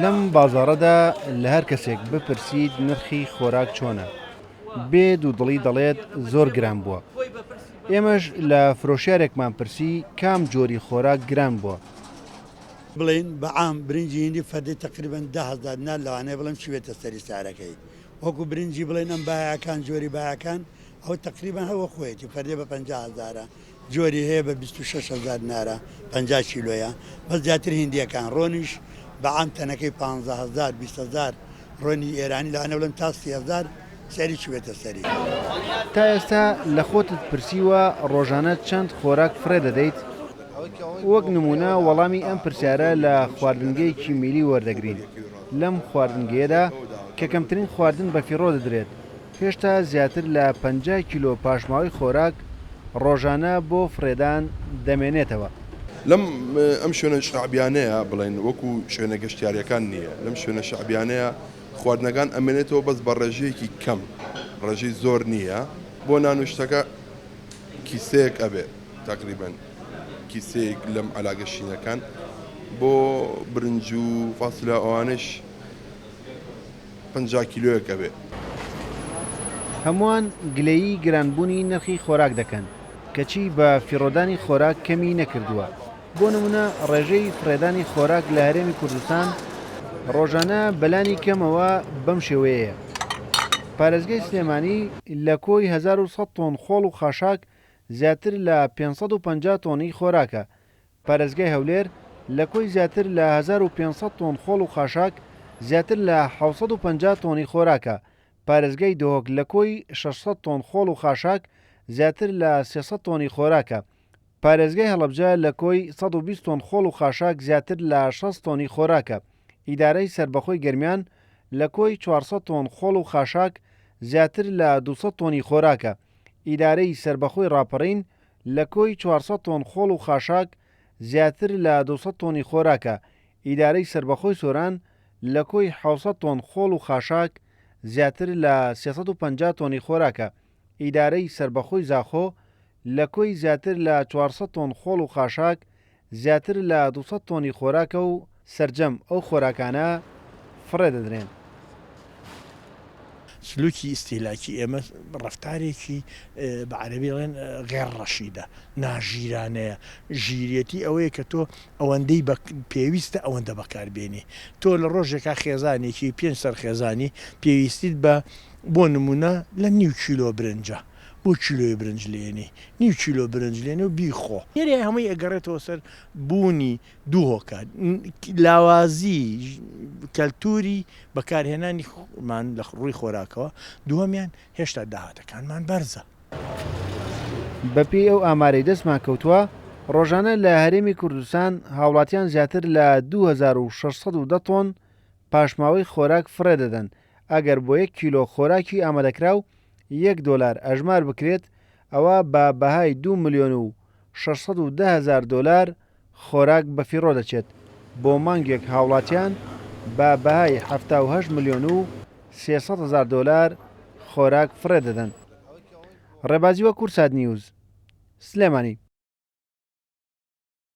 لەم بازاڕەدا لە هەر کەسێک بپرسیت نرخی خۆراک چۆنە، بێ دوودڵی دەڵێت زۆر گران بووە. ئێمەش لە فرۆشیارێکمان پرسی کام جۆری خۆراک گران بووە؟ بڵێین بە عام برنجی هیندی فەردی تەقریبەن 10,000 دینار لەوانەیە بڵێم چووبێتە سەری سعرەکەی وەکو برنجی بڵێین ئەم بایەکان جۆری بایەکان ئەوە تەقریبەن هەر وەک خۆیەتی فەردێ بە 50 هەزارە جۆری هەیە بە 26 هەزار دینارە 50 کیلۆیە بەس زیاتر هیندیەکان ڕۆنیش بە عام تەنەکەی 15 هەزار 20 هەزار ڕۆنی ئێرانی لەوانەیە بڵێم تا 30 هەزار سعری چووبێتە سەری. تا ئێستا لە خۆتت پرسیوە ڕۆژانە چەند خۆراک فڕێ دەدەیت؟ وەک نموونە وەڵامی ئەم پرسیارە لە خواردنگەیەکی میلی وەردەگرین، لەم خواردنگەیەدا کە کەمترین خواردن بەفیڕۆ دەدرێت، هێشتا زیاتر لە 50 کیلۆ پاشماوەی خۆراک ڕۆژانە بۆ فڕێدان دەمێنێتەوە. لەم ئەم شوێنە شەعبیانەیە بڵێن وەکو شوێنە گەشتیاریەکان نییە، لەم شوێنە شەعبیانەیە خواردنەکان ئەمێنێتەوە بەس بە ڕێژەیەکی کەم، ڕێژەی زۆر نییە، بۆ نان و شتەکە کیسەیەک ئەبێ تەقریبەن کیسەیەک لەم عەلاگە شینەکان بۆ برنج و فاسولیا ئەوانەش 50 کیلۆیەک ئەبێ. هەمووان گلەیی گرانبوونی نرخی خۆراک دەکەن، کەچی بە فیڕۆدانی خۆراک کەمی نەکردووە. بۆ نموونە ڕێژەی فڕێدانی خۆراک لە هەرێمی کوردستان ڕۆژانە بەلانی کەمەوە بەم شێوەیەیە، پارێزگای سلێمانی لە کۆی 1100 تۆن خۆڵ و خاشاک زیاتر لە 550 تۆنی خۆراکە، پارێزگای هەولێر لە کۆی زیاتر لە 1500 تۆن خۆڵ و خاشاک زیاتر لە 750 تۆنی خۆراکە، پارێزگای دهۆک لە کۆی 600 تۆن خۆڵ و خاشاک زیاتر لە 300 تۆنی خۆراکە، پارێزگای هەڵەبجە لە کۆی 120 تۆن خۆڵ و خاشاک زیاتر لە 60 تۆنی خۆراکە، ئیدارەی سەربەخۆی گەرمیان لە کۆی 400 تۆن خۆڵ و خاشاک زیاتر لە 200 تۆنی خۆراکە، ئیدارەی سەربەخۆی ڕاپەڕین لە کۆی 400 تۆن خۆڵ و خاشاک زیاتر لە 200 تۆنی خۆراکە، ئیدارەی سەربەخۆی سۆران لە کۆی 700 تۆن خۆڵ و خاشاک زیاتر لە 350 تۆنی خۆراکە، ئیدارەی سەربەخۆی زاخۆ لە کۆی زیاتر لە 400 تۆن خۆڵ و خاشاک زیاتر لە 200 تۆنی خۆراکە و سەرجەم ئەو خۆراکانە فڕێ دەدرێن. سلوکی ئیستیهلاکی ئێمە ڕەفتارێکی بە عەرەبی دەڵێن غێر ڕەشیدە، ناژیرانەیە. ژیریەتی ئەوەیە کە تۆ ئەوەندەی بە پێویستە ئەوەندە بەکار بێنی. تۆ لە ڕۆژێکا خێزانێکی پێنج سەر خێزانی پێویستیت بە بۆ نموونە لە نیو کیلۆ برنجە. بۆ کیلۆی برنج لێنی نیو کیلۆ برنج لێنێ و بیخۆ. لێرەیا هەمووی ئەگەڕێتەوە سەر بوونی دوو هۆکار، لاوازی کەلتووری بەکارهێنانی مان لە ڕووی خۆراکەوە، دووەمیان هێشتا داهاتەکانمان بەرزە. بەپێی ئەو ئامارەی دەستمان کەوتووە، ڕۆژانە لە هەرێمی کوردستان هاوڵاتیان زیاتر لە 2610 تۆن پاشماوەی خۆراک فڕێ دەدەن، ئەگەر بۆ یەک کیلۆ خۆراکی ئامادەکراو یەک دۆلار ئەژمار بکرێت، ئەوا بە بەهای دوو ملیۆن و 610 هەزار دۆلار خۆراک بەفیڕۆ دەچێت، بۆ مانگێک هاوڵاتیان بە بەهای 78 ملیۆن و 300 هەزار دۆلار خۆراک فڕێ دەدەن. ڕێبازی وە کوردسات نیوز، سلێمانی.